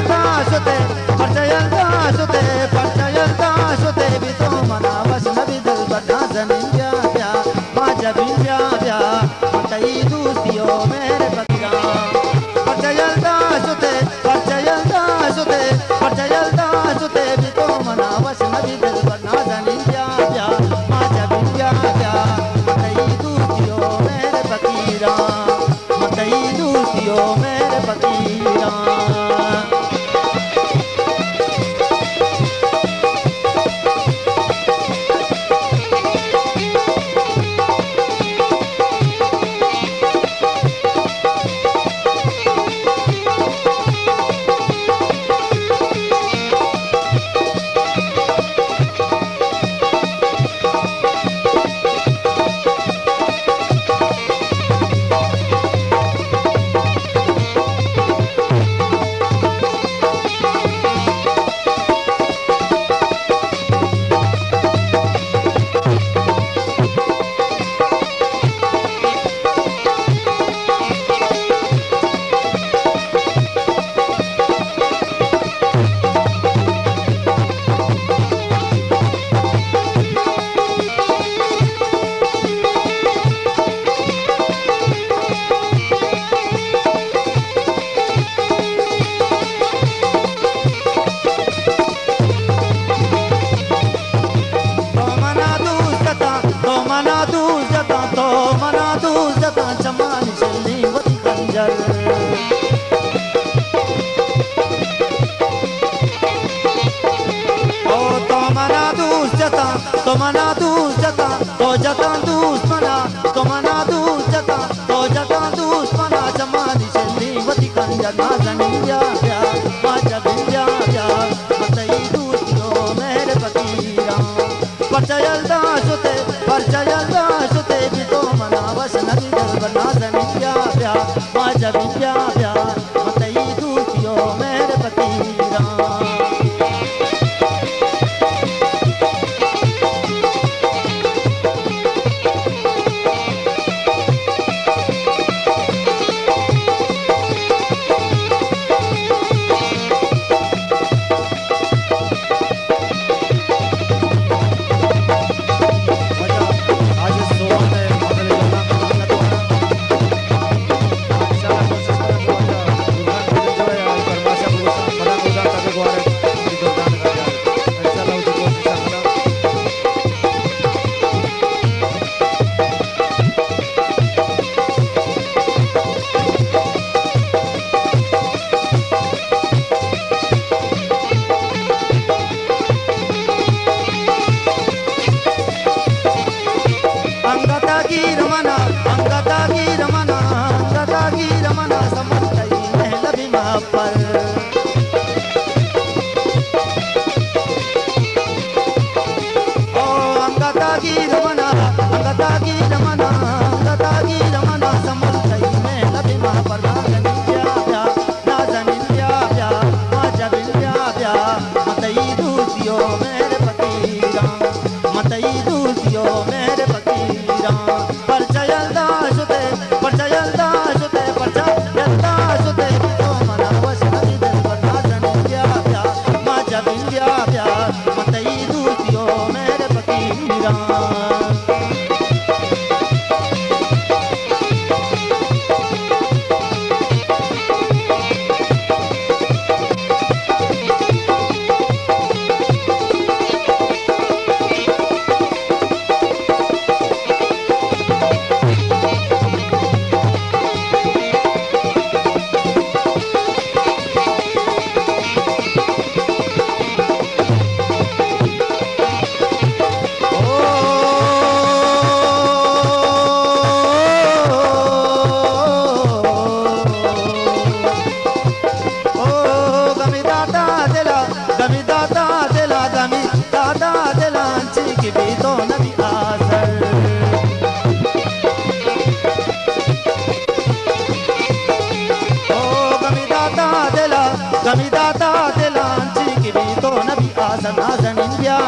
شتے، پرچہ یلدا شتے، پرچہ یلدا شتے، بی تو منا وش نبی دلبر نازنین بیا بیا، ما جبین بیا بیا، ما تئی دوستی و مہر فقیراں۔ پرچہ یلدا شتے، پرچہ یلدا شتے، پرچہ یلدا شتے، بی تو منا وش نبی دلبر نازنین بیا بیا، ما جبین بیا بیا، ما تئی دوستی و مہر فقیراں۔ متئی دوستی و مہر فقیراں۔ تو منا دوست جتاں، تو منا دوست جتاں، تو منا دوست جتاں، چمانی شلیں وتی خنجر۔ او تو منا دوست جتاں، تو منا دوست جتاں، تو جتاں دوست منا، تو منا دوست جتاں، تو جتاں دوست منا، چمانی شلیں وتی خنجر۔ نازنین بیا بیا، ما جبین بیا بیا، ما تئی دوستی و مہر فقیراں۔ پرچہ یلدا شتے، پرچہ یلدا شتے، بی تو منا وش نبی دلبر نازنین بیا بیا، ما جبین بیا بیا، ما تئی دوستی و مہر فقیراں۔ انگتا گیر منا، انگتا گیر منا، انگتا گیر منا، سمن تئی محلبی محبت۔ او انگتا گیر منا، انگتا گیر منا، انگتا گیر منا، سمن تئی محلبی محبت۔ نازنین بیا بیا، نازنین بیا بیا، ما جبین بیا بیا، ما تئی دوستی و مہر فقیراں، ما تئی دوستی و مہر فقیراں۔ پرچہ یلدا شتے، پرچہ یلدا شتے، پرچہ یلدا شتے، تو منا وش نبی دلبر نازنین بیا بیا، ما جبین بیا بیا، ما تئی دوستی و مہر فقیراں۔ او گمی داتا دلا، گمی داتا دلا، گمی داتا دلا، انچی کہ بی تو نبی آزر۔ او گمی داتا دلا، گمی داتا دلا، انچی کہ بی تو نبی آزر۔ نازنین بیا